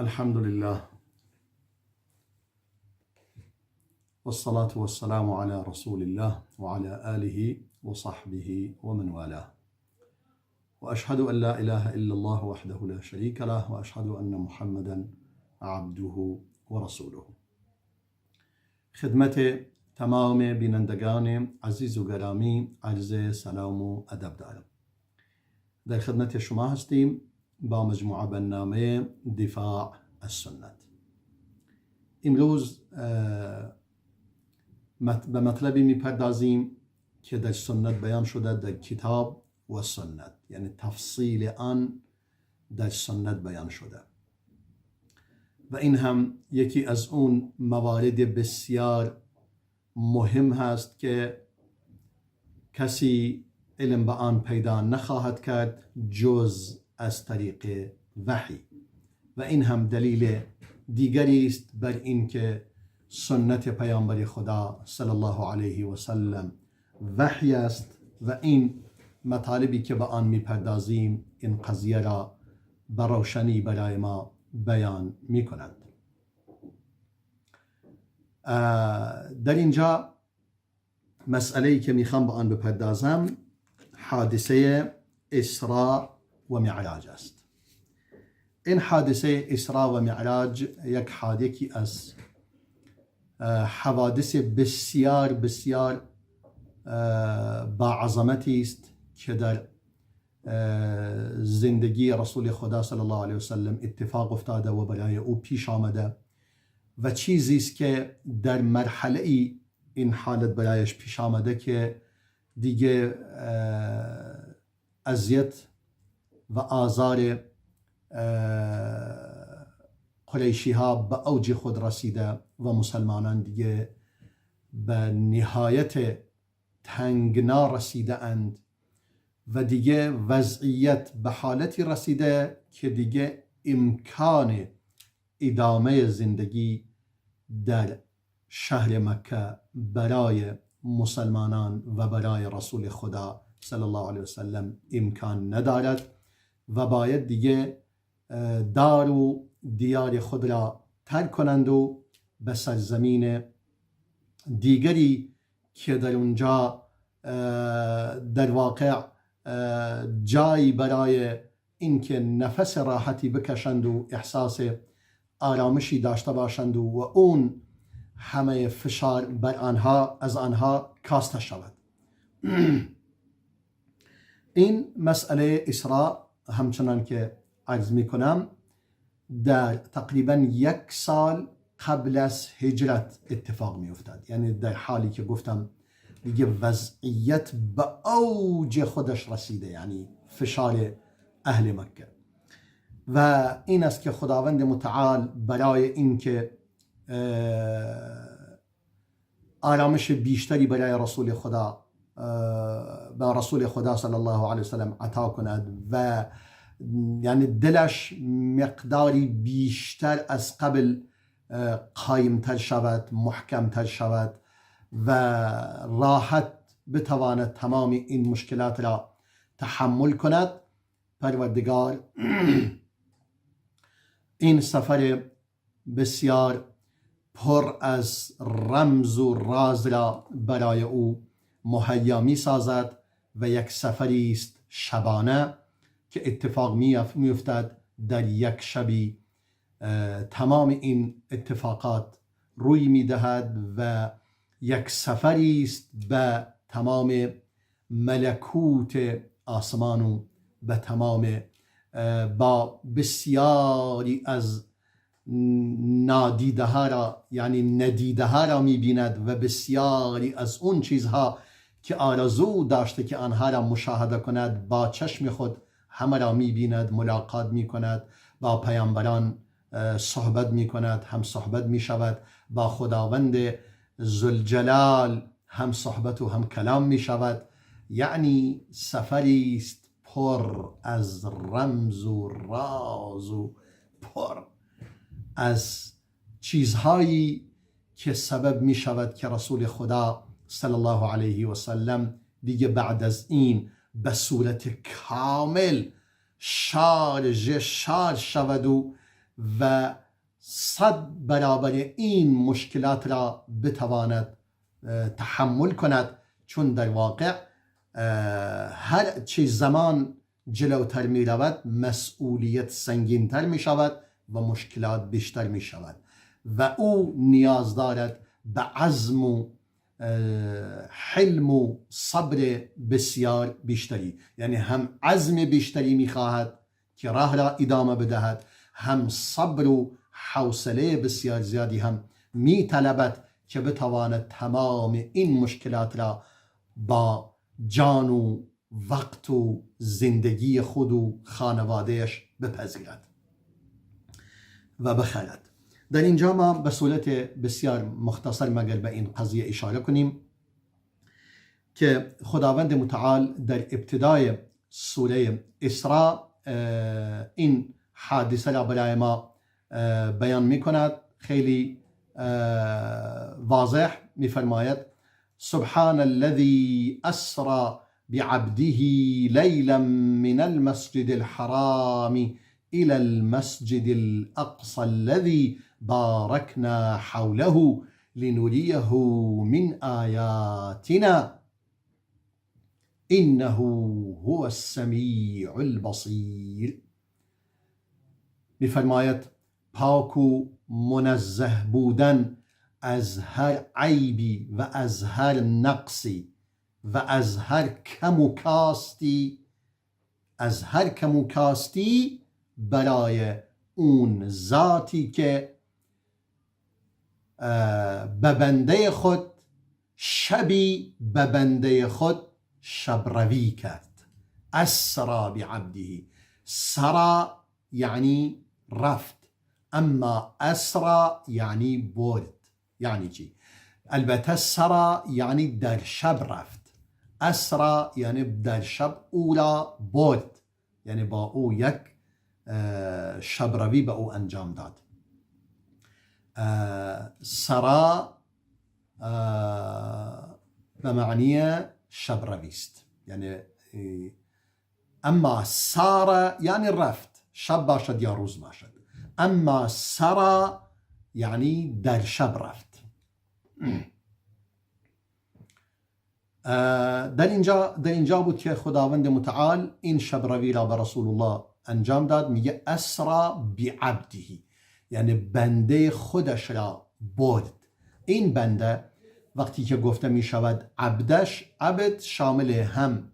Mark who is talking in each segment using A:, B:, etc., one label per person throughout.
A: الحمد لله والصلاة والسلام على رسول الله وعلى آله وصحبه ومن والاه، وأشهد أن لا إله إلا الله وحده لا شريك له، وأشهد أن محمدا عبده ورسوله. خدمت تمام بینندگان عزیز و گرامی عرض سلام و ادب دارم. در خدمت شما هستیم با مجموعه برنامه دفاع از سنت. امروز به مطلبی میپردازیم که در سنت بیان شده، در کتاب و سنت، یعنی تفصیل آن در سنت بیان شده و این هم یکی از اون موارد بسیار مهم هست که کسی علم به آن پیدا نخواهد کرد جز از طریق وحی، و این هم دلیل دیگری است بر اینکه سنت پیامبر خدا صلی الله علیه و سلم وحی است و این مطالبی که به آن میپردازیم این قضیه را به روشنی برای ما بیان میکنند. در اینجا مسئله که میخوام به آن بپردازم حادثه اسراء و معراج است. این حادثه اسراء و معراج یک حادثی از حوادث بسیار بسیار با عظمتی است که در زندگی رسول خدا صلی الله علیه وسلم اتفاق افتاده و برای او پیش آمده و چیزی است که در مرحله ای این حالت برایش پیش آمده که دیگه اذیت و آزار قریشی ها به اوج خود رسیده و مسلمانان دیگه به نهایت تنگنا رسیده اند و دیگه وضعیت به حالتی رسیده که دیگه امکان ادامه زندگی در شهر مکه برای مسلمانان و برای رسول خدا صلی الله علیه وسلم امکان ندارد و باید دیگه دار و دیار خود را ترک کنند و به سرزمین دیگری که در اونجا در واقع جایی برای اینکه نفس راحتی بکشند و احساس آرامشی داشته باشند و اون همه فشار بر آنها از آنها کاسته شود. این مسئله اسراء همچنان که عرض می کنم در تقریبا 1 سال قبل از هجرت اتفاق می افتاد، یعنی در حالی که گفتم دیگه وضعیت به اوج خودش رسیده، یعنی فشار اهل مکه. و این است که خداوند متعال برای اینکه آرامش بیشتری برای رسول خدا به رسول خدا صلی الله علیه وسلم عطا کند و یعنی دلش مقداری بیشتر از قبل قایمتر شود، محکمتر شود و راحت بتواند تمام این مشکلات را تحمل کند، پروردگار این سفر بسیار پر از رمز و راز را برای او مهیا می سازد و یک سفری است شبانه که اتفاق می افتد. در یک شبی تمام این اتفاقات روی می دهد و یک سفری است به تمام ملکوت آسمان و به تمام با بسیاری از نادیده ها را، یعنی ندیده ها را می بیند و بسیاری از اون چیزها که آرزو داشته که آنها را مشاهده کند با چشم خود همه را می بیند، ملاقات می کند، با پیامبران صحبت می کند، هم صحبت می شود، با خداوند ذوالجلال هم صحبت و هم کلام می شود. یعنی سفری است پر از رمز و راز و پر از چیزهایی که سبب می شود که رسول خدا صلی الله علیه و سلم دیگه بعد از این به صورت کامل شارژ شارژ شود و و 100 برابر این مشکلات را بتواند تحمل کند، چون در واقع هر چه زمان جلوتر می رود مسئولیت سنگینتر می شود و مشکلات بیشتر می شود و او نیاز دارد به عزم و حلم و صبر بسیار بیشتری. یعنی هم عزم بیشتری می خواهد که راه را ادامه بدهد، هم صبر و حوصله بسیار زیادی هم می طلبد که بتواند تمام این مشکلات را با جان و وقت و زندگی خود و خانوادهش بپذیرد و بخرد. در اینجا ما به صورت بسیار مختصر مگر به این قضیه اشاره کنیم که خداوند متعال در ابتدای سوره اسراء این حادثه را برای ما بیان می کند. خیلی واضح می فرماید سبحان الذي أسرى بعبده ليلا من المسجد الحرام إلى المسجد الأقصى الذي باركنا حوله لنريه من آياتنا إنه هو السميع البصير. می‌فرماید پاک و منزه بودن از هر عیبی و از هر نقصی و از هر کم و کاستی، از هر کم و کاستی برای اون ذاتی که به بنده خود شبی به بنده خود شبروی کرد. اسرا بعبده، سرا یعنی رفت، اما اسرا یعنی برد. یعنی چی؟ البته سرا یعنی در شب رفت، اسرا یعنی در شب او را برد، یعنی با او یک شبروی به او انجام داد. سرا به معنی شبروی است، یعنی اما سارا یعنی رفت، شب باشد یا روز باشد. اما سرا یعنی در شب رفت. در اینجا بود که خداوند متعال این شبروی را به رسول الله انجام داد. میگه اسرا بعبده، یعنی بنده خودش را برد. این بنده وقتی که گفته می شود عبدش، عبد شامل هم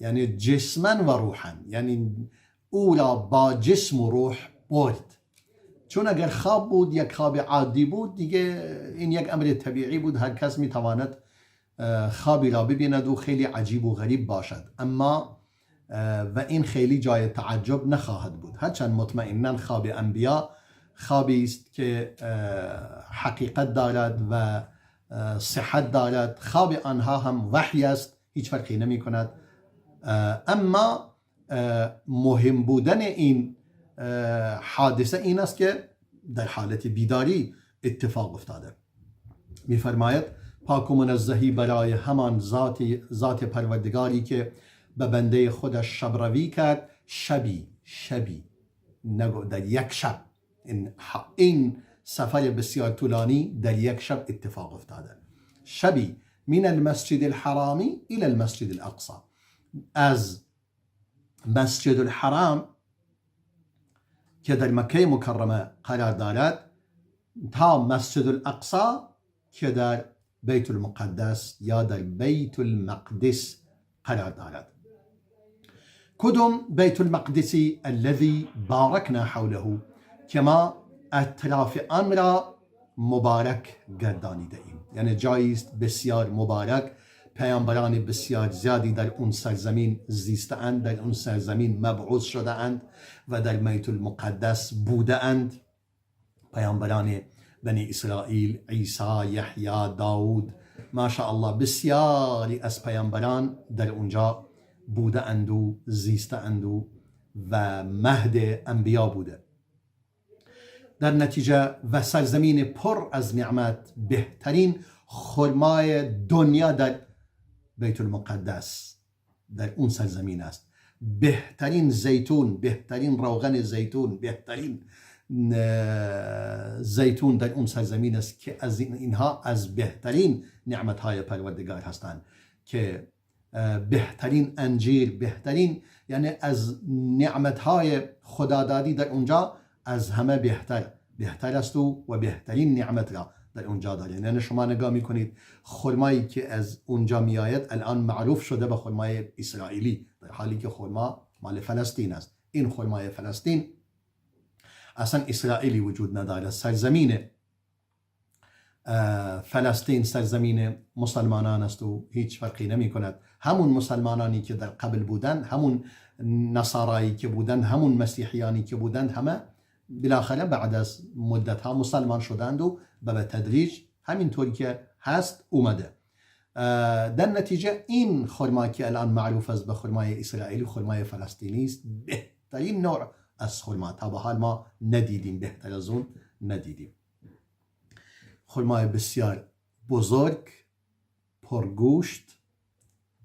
A: یعنی جسما و روحا، یعنی او را با جسم و روح برد. چون اگر خواب بود، یک خواب عادی بود دیگه، این یک امر طبیعی بود، هر کس می تواند خوابی را ببیند و خیلی عجیب و غریب باشد، اما و این خیلی جای تعجب نخواهد بود. هرچند مطمئنا خواب انبیا خوابی است که حقیقت دارد و صحت دارد، خواب آنها هم وحی است، هیچ فرقی نمی کند. اما مهم بودن این حادثه این است که در حالت بیداری اتفاق افتاده. میفرماید پاک و منزهی برای همان ذات پروردگاری که به بنده خودش شبروی کرد. شبی شبی نگو، در یک شب، این سفر بسیار طولانی در یک شب اتفاق افتاده. شبی من المسجد الحرامی الى المسجد الاقصى، از مسجد الحرام که در مکه مکرمه قرار دارد تا مسجد الاقصى که در بیت المقدس یا در بیت المقدس قرار دارد. کدوم بیت المقدسی؟ الذي بارکنا حوله، که ما اطراف آن را مبارک گردانیده ایم، یعنی جایی است بسیار مبارک، پیامبران بسیار زیادی در اون سرزمین زیسته اند، در اون سرزمین مبعوث شده اند و در بیت المقدس بوده اند. پیامبران بنی اسرائیل، عیسی، یحیی، داود، ماشاءالله بسیاری از پیامبران در اونجا بوده اند و زیسته اند و مهد انبیا بوده. در نتیجه و سرزمین پر از نعمت، بهترین خرمای دنیا در بیت المقدس در اون سرزمین است. بهترین زیتون، بهترین روغن زیتون، بهترین زیتون در اون سرزمین است که از اینها از بهترین نعمتهای پروردگار هستند، که بهترین انجیر، بهترین، یعنی از نعمتهای خدادادی در اونجا از همه بهتر است و بهترین نعمت را در اونجا داره. یعنی شما نگاه میکنید خرمایی که از اونجا میآید الان معروف شده به خرمای اسرائیلی، در حالی که خرما مال فلسطین است. این خرمای فلسطین اصلا اسرائیلی وجود نداره. سرزمین فلسطین سرزمین مسلمانان است و هیچ فرقی نمی کند. همون مسلمانانی که در قبل بودند، همون نصارایی که بودند، همون مسیحیانی که بودند، همه بالاخره بعد از مدت ها مسلمان شدند و به تدریج همینطور که هست اومده. در نتیجه این خرما که الان معروف است به خرمای اسرائیلی، خرمای فلسطینی است، بهترین نوع از خرما تا به حال ما ندیدیم، بهتر از اون ندیدیم. خرمای بسیار بزرگ، پرگوشت،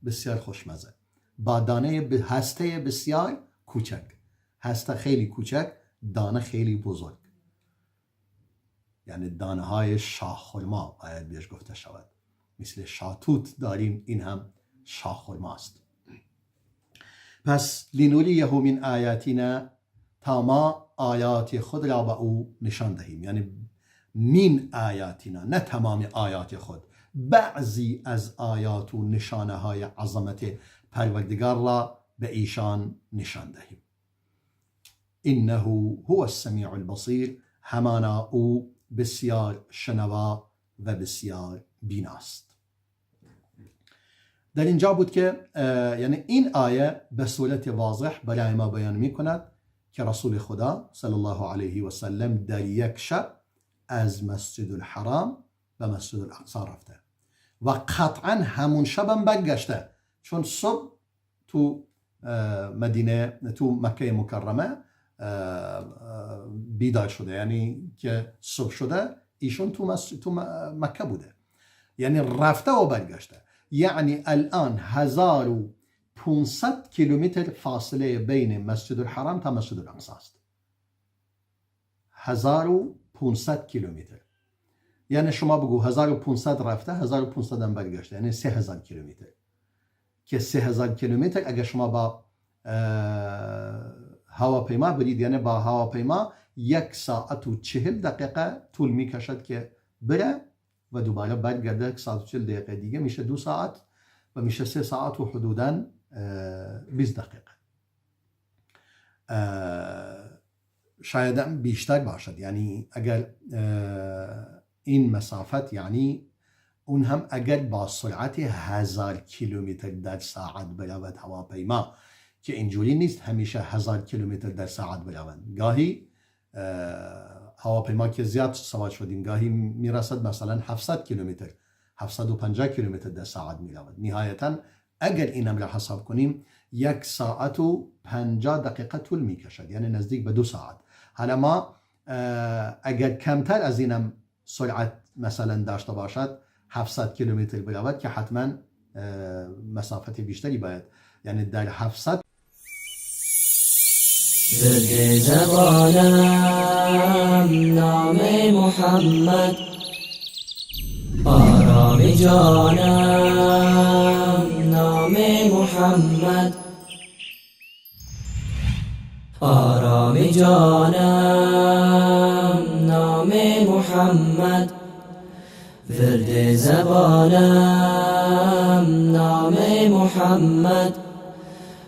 A: بسیار خوشمزه، با دانه هسته بسیار کوچک، هسته خیلی کوچک، دانه خیلی بزرگ، یعنی دانه های شاه خرما باید بهش گفته شود. مثل شاتوت داریم، این هم شاه خرما است. پس لنوریه من آیاتنا، تا ما آیات خود را به او نشان دهیم، یعنی من آیاتنا، نه تمام آیات خود، بعضی از آیات و نشانه های عظمت پروردگار را به ایشان نشان دهیم. انه هو السمیع البصیر، همانا او بسیار شنوا و بسیار بیناست. در اینجا بود که یعنی این آیه به صورت واضح برای ما بیان می کند که رسول خدا صلی الله علیه و سلم در یک شب از مسجد الحرام به مسجد الاقصی رفته و قطعا همون شبم برگشته، چون صبح تو مدینه، تو مکه مکرمه بیدار شده، یعنی که صبح شده ایشون تو مکه بوده، یعنی رفته و برگشته. یعنی الان 1500 کیلومتر فاصله بین مسجد الحرام تا مسجد الاقصی است. 1500 کیلومتر، یعنی شما بگو 1500 رفته، 1500 هم برگشته، یعنی 3000 کیلومتر. که 3000 کیلومتر اگر شما با هواپیما برید، یعنی با هواپیما 1 ساعت و 40 دقیقه طول میکشد که بره و دوباره برگرده. 1 ساعت و 40 دقیقه دیگه میشه 2 ساعت و میشه 3 ساعت و حدوداً 20 دقیقه، شاید هم بیشتر باشد. یعنی اگر این مسافت، یعنی اون هم اگر با سرعت 1000 کیلومتر در ساعت برود هواپیما، که اینجوری نیست همیشه 1000 کیلومتر در ساعت بروند، گاهی هواپیما که زیاد سوار شدیم گاهی میرسد مثلا 700 کیلومتر، 750 کیلومتر در ساعت میرود. نهایتا اگر اینم را حساب کنیم 1 ساعت و 50 دقیقه طول میکشد، یعنی نزدیک به 2 ساعت. حالا ما اگر کمتر از اینم سرعت مثلا داشته باشد 700 کیلومتر برود که حتما مسافت بیشتری باید، یعنی در 700.
B: ورد زبانم نام محمد، آرام جانم نام محمد، آرام جانم نام محمد، ورد زبانم نام محمد،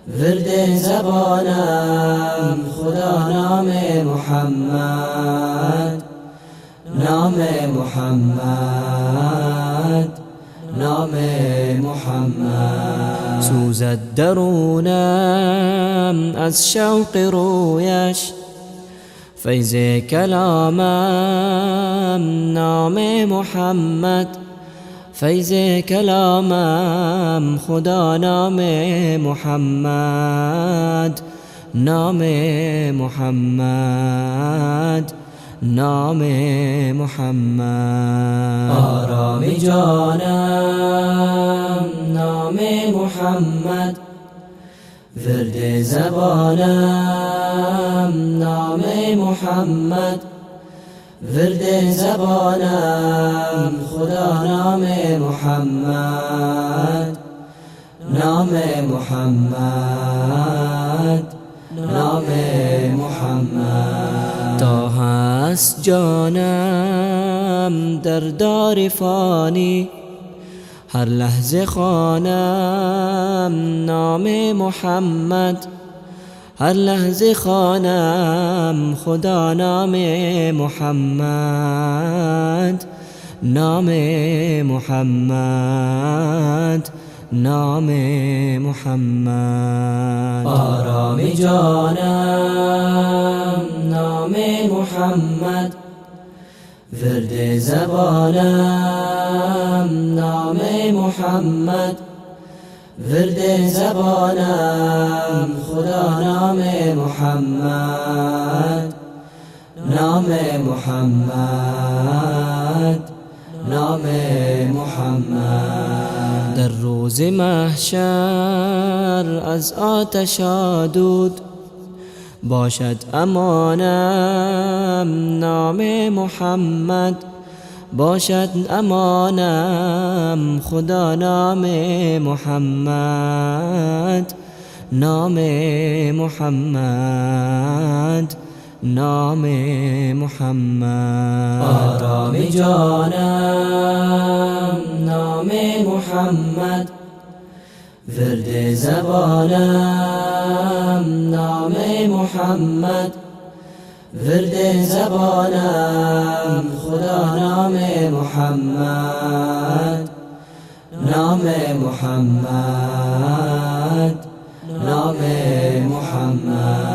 B: ورد زبانم خدا نام محمد، نام محمد، نام محمد. سوزد درونم از شوق رویش، فیض کلامم نام محمد، فیض کلامم خدا نام محمد، نام محمد، نام محمد. آرام جانم نام محمد، ورد زبانم نام محمد، ورد زبانم خدا نام محمد، نام محمد، نام محمد. تا هست جانم در دار فانی، هر لحظه خوانم نام محمد، هر لحظه خوانم خدا نام محمد، نام محمد، نام محمد. آرام جانم نام محمد، ورد زبانم نام محمد، ورد زبانم خدا نام محمد، نام محمد، نام محمد. در روز محشر از آتش دود باشد امانم نام محمد، باشد امانم خدا نام محمد، نام محمد، نام محمد. آرام جانم نام محمد، ورد زبانم نام محمد، ورد زبانم خدا نام محمد، نام محمد، نام محمد.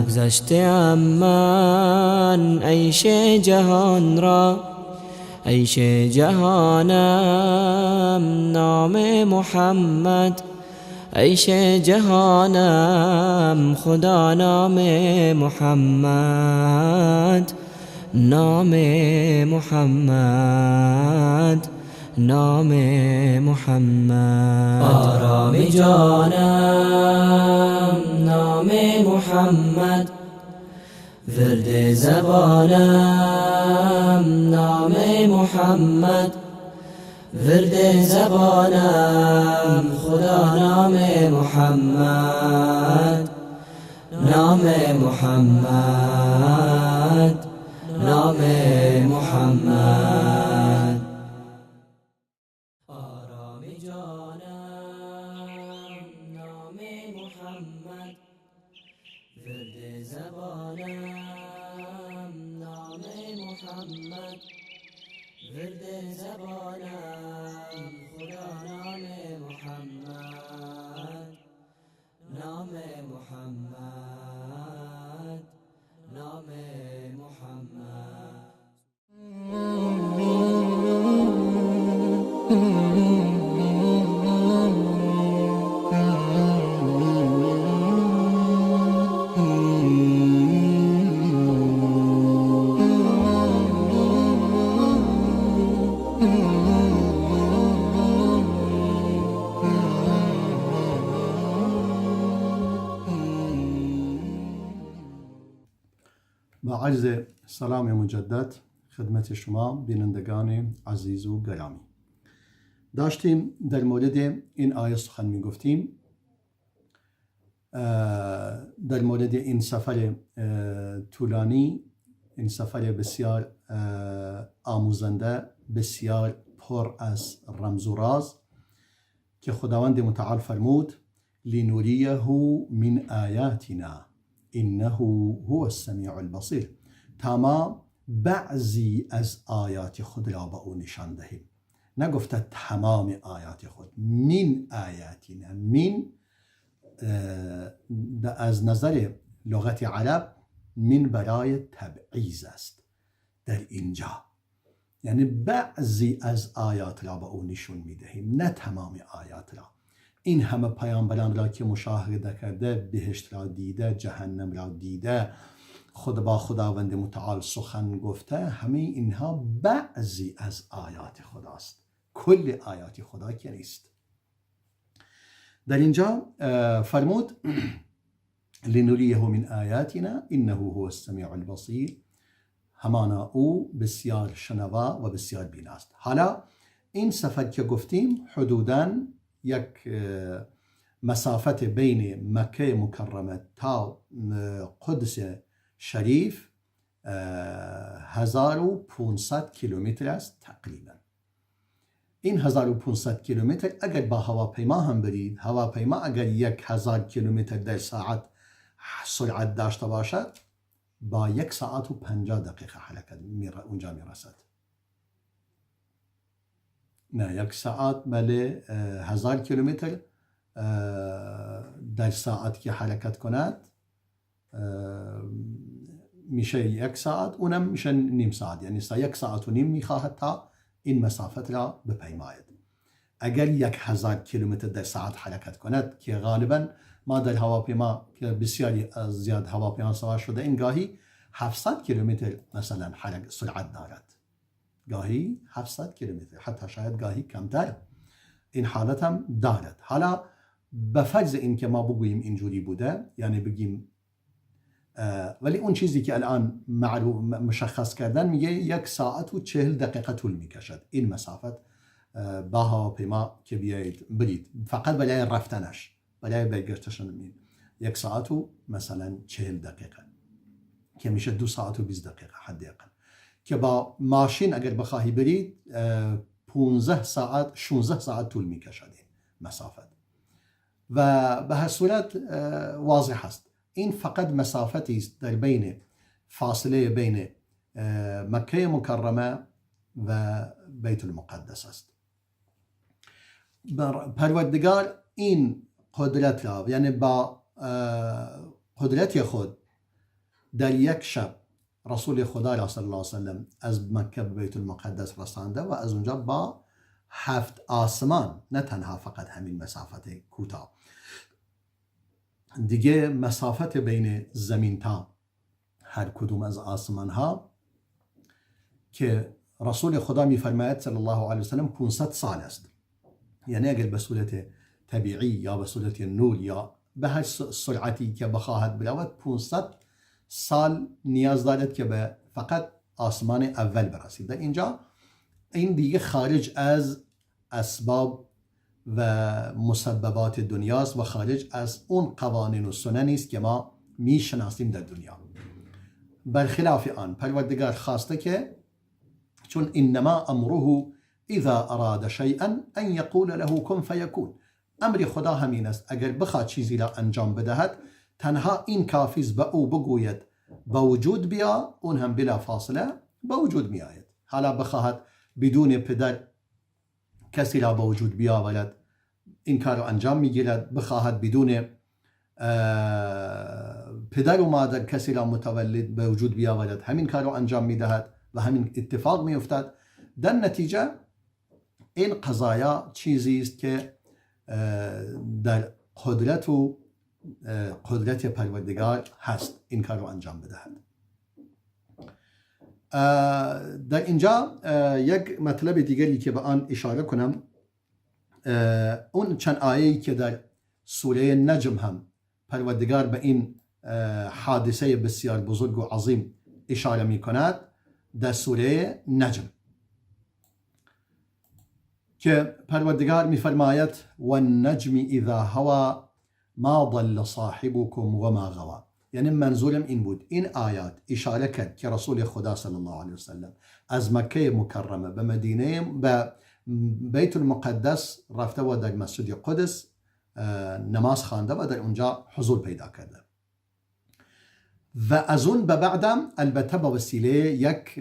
B: بگذشته من عیش جهان را، عیش جهانم نام محمد، عیش جهانم خدا نام محمد، نام محمد، نام محمد. آرام جانم نام محمد، ورد زبانم نام محمد، ورد زبانم خدا نام محمد، نام محمد، نام محمد. آرام جانم نام محمد، ورد زبانم نام محمد، ورد زبانم خدا نام محمد، نام محمد، نام محمد.
A: با عرض سلام مجدد خدمت شما بینندگان عزیز و گرامی، داشتیم در مورد این آیه سخن می گفتیم، در مورد این سفر طولانی، این سفر بسیار آموزنده، بسیار پر از رمز و راز که خداوند متعال فرمود لنریه من آیاتنا انه هو السمیع البصیر، تا ما بعضی از آیات خود را به او نشان دهیم. نگفته تمام آیات خود، من آیاتنا، من از نظر لغت عرب من برای تبعیض است در اینجا، یعنی بعضی از آیات را به او نشون میدهیم، نه تمام آیات را. این همه پیامبران را که مشاهده کرده، بهشت را دیده، جهنم را دیده، خود با خداوند متعال سخن گفته، همه اینها بعضی از آیات خداست، کل آیات خدا که نیست. در اینجا فرمود لنریه من آیاتنا انه هو السمیع البصیر، همانا او بسیار شنوا و بسیار بیناست. حالا این سفر که گفتیم حدوداً یک مسافت بین مکه مکرمه تا قدس شریف 1500 کیلومتر است تقریبا. این 1500 کیلومتر اگر با هواپیما هم برید، هواپیما اگر 1000 کیلومتر در ساعت سرعت داشته باشد با 1 ساعت و 50 دقیقه حرکت اونجا میرسد. نه 1 ساعت، بله 1000 کیلومتر در ساعت که حرکت کند میشه 1 ساعت، اونم میشه نیم ساعت، یعنی 1 ساعت و نیم میخواهد تا این مسافت را بپیماید. اگر 1000 کیلومتر در ساعت حرکت کند که غالبا ما در هواپیما که بسیاری از زیاد هواپیما سوار شده این گاهی 700 کیلومتر مثلا سرعت دارد، گاهی 700 کیلومتر، حتی شاید گاهی کمتر این حالت هم دارد. حالا به فرض این که ما بگوییم اینجوری بوده، یعنی بگیم ولی اون چیزی که الان معروف مشخص کردن میگه 1 ساعت و 40 دقیقه طول میکشد این مسافت با هواپیما که بیایید برید، فقط برای رفتنش، برای برگشتش 1 ساعت و مثلا 40 دقیقه که میشه 2 ساعت و 20 دقیقه حداقل، که با ماشین اگر بخواهی برید 15 ساعت 16 ساعت طول میکشد این مسافت. و به هر صورت واضح است این فقط مسافتی است در بین فاصله بین مکه مکرمه و بیت المقدس است. پروردگار این قدرت را، یعنی با قدرت خود در یک شب رسول خدا را صلی الله علیه وسلم از مکه به بیت المقدس رسانده و از اونجا با 7 آسمان، نه تنها فقط همین مسافت کوتاه، دیگه مسافت بین زمین تا هر کدوم از آسمان ها که رسول خدا میفرماید صلی الله علیه وسلم 500 سال است. یعنی اگر به صورت طبیعی یا به صورت نور یا به هر سرعتی که بخواهد برود 500 سال نیاز دارد که به فقط آسمان اول برسید. در اینجا این دیگه خارج از اسباب و مسببات دنیاست و خارج از اون قوانین و سننی است که ما میشناسیم در دنیا. برخلاف آن پروردگار خواسته که چون انما امره اذا اراد شیئا ان یقول له کن فیکون، امر خدا همین است، اگر بخواد چیزی را انجام بدهد تنها این کافی است به او بگوید به وجود بیا، اون هم بلا فاصله به وجود می آید. حالا بخواهد بدون پدر کسی را به وجود بیاورد این کار رو انجام میگیرد، بخواهد بدون پدر و مادر کسی را متولد به وجود بیاورد همین کار رو انجام میدهد و همین اتفاق میافتد. در نتیجه این قضایا چیزی است که در قدرت و قدرت پروردگار هست این کار رو انجام بدهد. در اینجا یک مطلب دیگری که به آن اشاره کنم، اون چند آیه‌ای که در سوره نجم هم پروردگار به این حادثه بسیار بزرگ و عظیم اشاره می کند، در سوره نجم که پروردگار می فرماید والنجم اذا هوا ما ضل صاحبكم وما غوا. یعنی منظورم این بود، این آیات اشاره کرد که رسول خدا صلی الله علیه وسلم از مکه مکرمه به مدینه به بیت المقدس رفته و در مسجد قدس نماز خوانده و در اونجا حضور پیدا کرده و از اون به بعدم البته با وسیله یک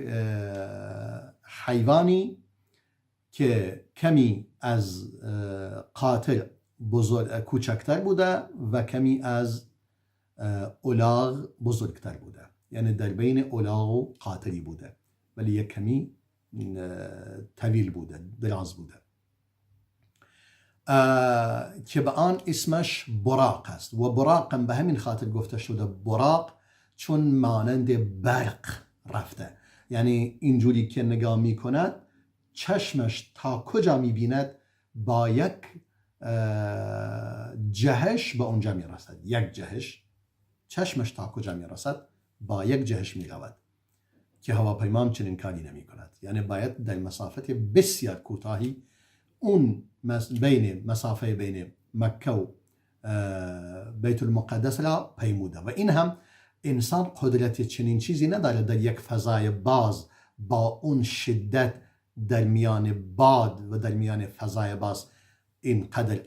A: حیوانی که کمی از قاتل بزرگ کوچکتر بوده و کمی از الاغ بزرگتر بوده، یعنی در بین الاغ و قاتلی بوده ولی یک کمی طویل بوده، دراز بوده، که به آن اسمش براق است و براق هم به همین خاطر گفته شده براق، چون مانند برق رفته، یعنی اینجوری که نگاه میکند چشمش تا کجا میبیند با یک جهش به اونجا میرسد. یک جهش چشمش تا کجا میرسد با یک جهش میرود که هواپیما چنین کاری نمی کند. یعنی باید در مسافت بسیار کوتاهی اون بین مسافه بین مکه و بیت المقدس را پیموده و این هم انسان قدرت چنین چیزی نداره در یک فضای باز با اون شدت در میان باد و در میان فضای باز اینقدر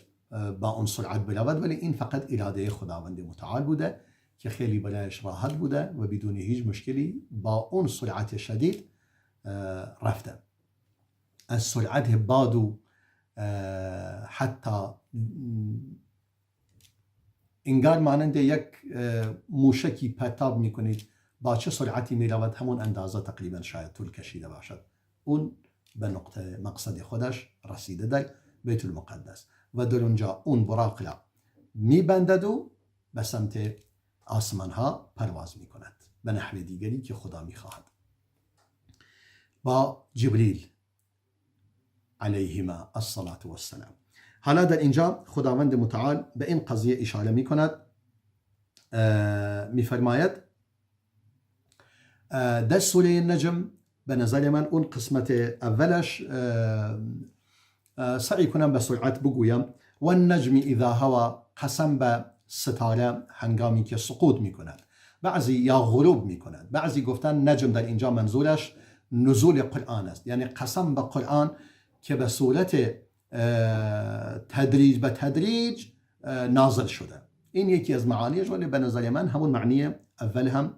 A: با اون سرعت برود، ولی این فقط اراده خداوند متعال بوده که خیلی برایش راحت بوده و بدون هیچ مشکلی با اون سرعت شدید رفته. از سرعت باد و حتی انگار مانند یک موشکی پرتاب میکنید با چه سرعتی میرود همون اندازه تقریبا شاید طول کشیده باشد، اون به نقطه مقصد خودش رسیده در بیت المقدس و در اونجا اون براق را میبندد و به سمت آسمان ها پرواز میکند به نحو دیگری که خدا میخواهد با جبریل علیهما الصلاة والسلام. حالا در اینجا خداوند متعال به این قضیه اشاره میکند، میفرماید در سوره نجم به نظر من اون قسمت اولش سعی کنم به سرعت بگویم. و النجم اذا هوا، قسم به ستاره هنگامی که سقوط میکند، بعضی یا غروب میکند، بعضی گفتن نجم در اینجا منظورش نزول قرآن است، یعنی قسم به قرآن که به صورت تدریج به تدریج نازل شده. این یکی از معانیش، ولی به نظر من همون معنی اول هم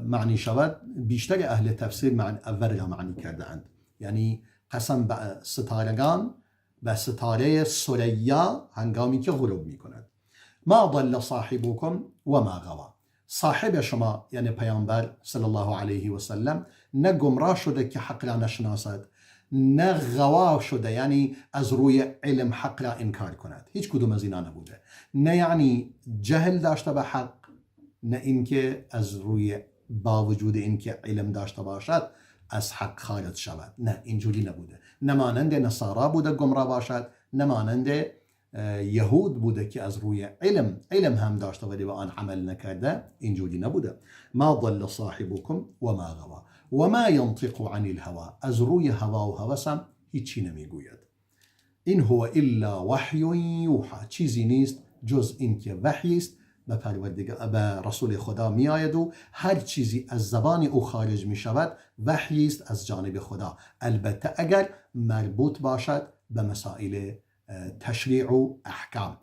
A: معنی شود. بیشتر اهل تفسیر معنی اول را معنی کرده اند، یعنی قسم به ستارگان، به ستاره ثریا هنگامی که غروب میکند. ما ضل صاحبكم و ما غوا، صاحب شما یعنی پیامبر صلی الله علیه و سلم نه گمراه شده که حق را نشناسد، نه غوا شده یعنی از روی علم حق را انکار کند، هیچ کدوم از اینا نبوده، نه یعنی جهل داشته به حق، نه اینکه از روی با وجود اینکه علم داشته باشد از حق خارج شود، نه اینجوری نبوده، نه مانند نصارا بوده گمراه باشد، نه مانند یهود بوده که از روی علم هم داشته ولی به آن عمل نکرده، اینجوری نبوده. ما ضل صاحبكم و ما غوا و ما ينطق عن الهوى، از روی هوا و هوس هم هیچی نمیگوید. این هو الا وحی یوحى، چیزی نیست جز اینکه وحی است به پروردگار، به رسول خدا می آید و هر چیزی از زبان او خارج می شود وحی است از جانب خدا، البته اگر مربوط باشد به مسائل تشریع و احکام،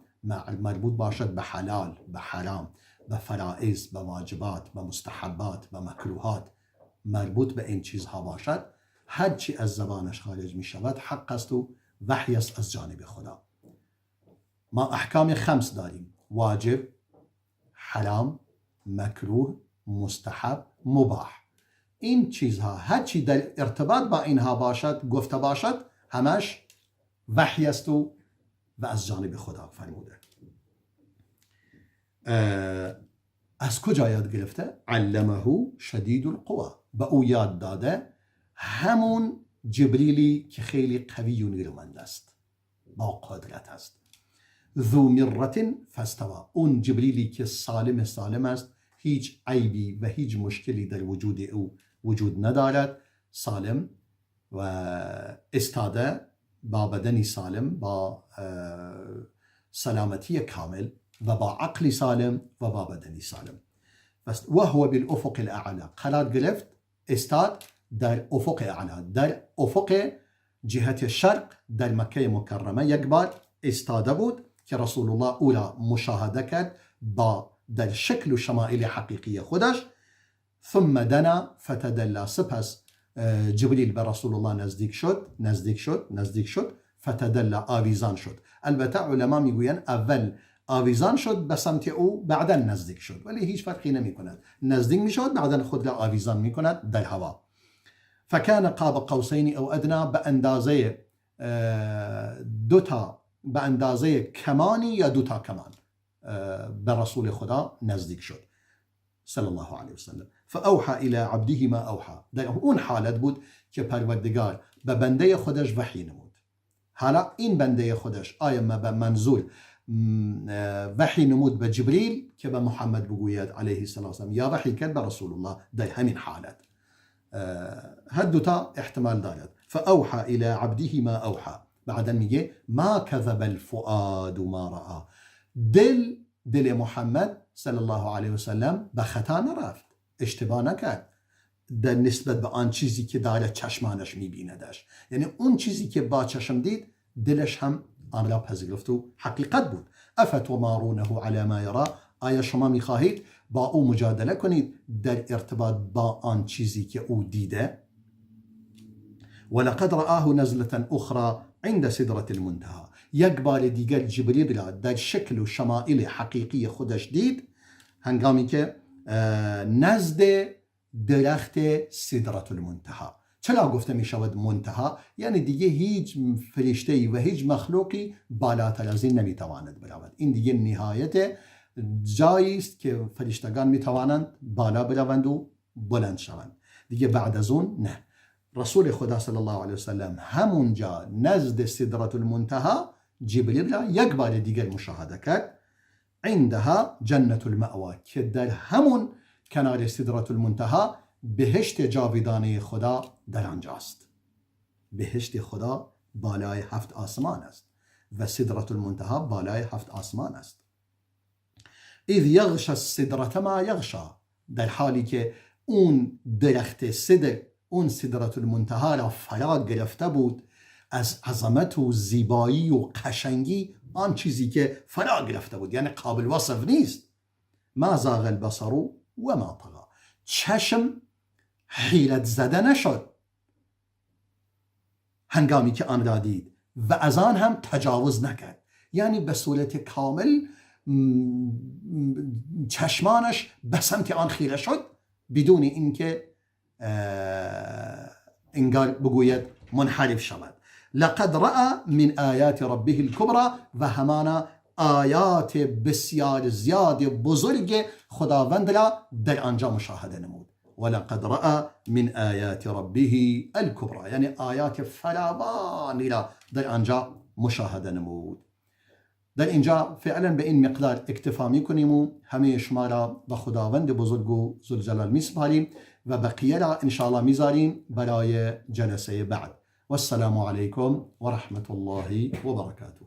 A: مربوط باشد به حلال، به حرام، به فرائض، به واجبات، به مستحبات، به مکروهات، مربوط به این چیزها باشد، هر چی از زبانش خارج می شود حق است و وحی است از جانب خدا. ما احکام خمس داریم: واجب، حرام، مکروه، مستحب، مباح. این چیزها هر چی در ارتباط با اینها باشد، گفته باشد، همش وحی است و از جانب خدا فرموده. از کجا یاد گرفته؟ علمه شدید القوا، به او یاد داده همون جبریلی که خیلی قوی و نیرومند است، با قدرت است. ذو مرة فاستوى، اون جبریلی که سالم سالم است، هیچ عیبی و هیچ مشکلی در وجود او وجود ندارد، سالم و استاده، با بدنی سالم، با سلامتی کامل و با عقل سالم و با بدنی سالم. و هو بالافق الاعلى، قرار گرفت، استاد در افق اعلا، در افق جهت شرق در مکه مکرمه یک بار استاده بود که رسول الله او را مشاهده کرد با در شکل و شمائل حقیقی خودش. ثم دنا فتدلى، سپس جبریل به رسول الله نزدیک شد، نزدیک شد، نزدیک شد، فتدلى آویزان شد. البته علما میگویند اول آویزان شد به سمت او، بعدا نزدیک شد، ولی هیچ فرقی نمی کند، نزدیک می شد بعدا خود را آویزان می کند در هوا. فکان قاب قوسین او ادنا، به اندازه دو تا، به اندازه کمانی یا دو تا کمان به رسول خدا نزدیک شد صلی الله علیه وسلم. فاوحى الى عبده ما اوحى، در اون حالت بود که پروردگار به بنده خودش وحی نمود. حالا این بنده خودش آیا ما به منظور وحی نمود به جبریل که به محمد بگوید علیه السلام یا وحی کرد به رسول الله در همین حالت، هر دوتا احتمال دارد. فاوحى الى عبده ما اوحى. بعدا میگه ما کذب الفؤاد ما رأى. دل محمد صلی الله علیه وسلم به خطا نرفت، اشتباه نکرد در نسبت به آن چیزی که داره چشمانش میبیندش، یعنی اون چیزی که با چشم دید دلش هم آن را پذیرفت و حقیقت بود. افتمارونه علی ما یرا، آیا شما میخواهید با او مجادله کنید در ارتباط با آن چیزی که او دیده؟ ولقد رآه نزلة اخرى عند سدرة المنتهى. یک بار دیگر جبریل را در شکل و شمائل حقیقی خودش دید هنگامی که نزد درخت سدرة المنتهى. چرا گفته می شود منتها؟ یعنی دیگه هیچ فرشته‌ای و هیچ مخلوقی بالاتر از این نمیتواند برود. این دیگه نهایت جایی است که فرشتگان میتوانند بالا بروند و بلند شوند، دیگه بعد از اون نه. رسول خدا صلی الله علیه وسلم همونجا نزد سدرة المنتها جبریل را یک بار دیگر مشاهده کرد. عندها جنة المأوى، که در همون کنار سدرة المنتها بهشت جاویدانه خدا در آنجاست. بهشت خدا بالای 7 آسمان است و سدرة المنتها بالای 7 آسمان است. اذ یغشى السدرة ما یغشى، در حالی که اون درخت سدر، اون سدرة المنتها را فرا گرفته بود از عظمت و زیبایی و قشنگی، آن چیزی که فرا گرفته بود یعنی قابل وصف نیست. ما زاغ البصر و ما طغى، چشم حیرت زده نشد هنگامی که آن را دید و از آن هم تجاوز نکرد، یعنی به صورت کامل چشمانش به سمت آن خیره شد بدون اینکه انگار بگوید منحرف شود. لقد رأى من آیات ربه الكبرى، و همانا آیات بسیار زیاد بزرگ خداوند را در آنجا مشاهده نمود. ولقد رأى من آیات ربه الكبرى، یعنی آیات فراوانی را در آنجا مشاهده نمود. در اینجا فعلا به این مقدار اکتفا میکنیم و همه شما را به خداوند بزرگ و ذوالجلال میسپاریم و بقیه را انشاءالله میذاریم برای جلسه بعد. والسلام علیکم و رحمت الله و برکاته.